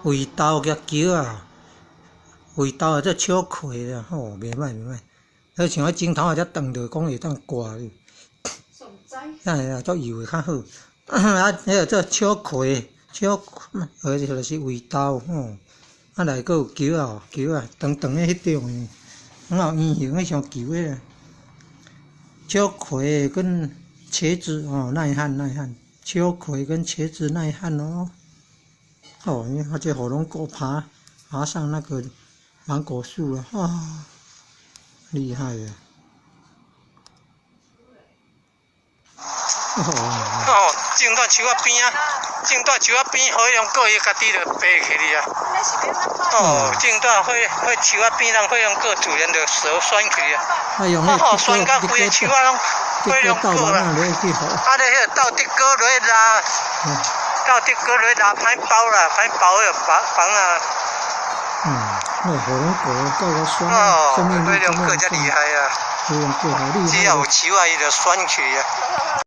胃豆佮茄仔，胃豆做秋葵啦，吼，袂歹袂歹。彼像彼指頭仔遮斷著，講會當割。啊啦，足幼的較好。啊，彼个做秋葵，秋葵，就是胃豆吼。啊，內閣有茄仔，茄仔長長的彼種，很有圓形的像球的。秋葵跟茄子哦，耐旱耐旱。秋葵跟茄子耐旱哦。哦，你看這火龍果爬爬上那個芒果樹了，啊，厲害啊！哦，種在樹仔邊仔，種在樹仔邊，火龍果伊家己就爬起去啊。哦，種在火火樹仔邊，人火龍果自然就蛇栓去啊。哦，栓到規個樹仔攏火龍果啦。啊，咧彼個鬥竹果落去拉，鬥竹果落去拉歹包啦，歹包彼個房房啊。嗯，那火龍果夠個酸，哦，火龍果遮厲害啊！火龍果好厲害。只要有樹仔，伊就栓去啊。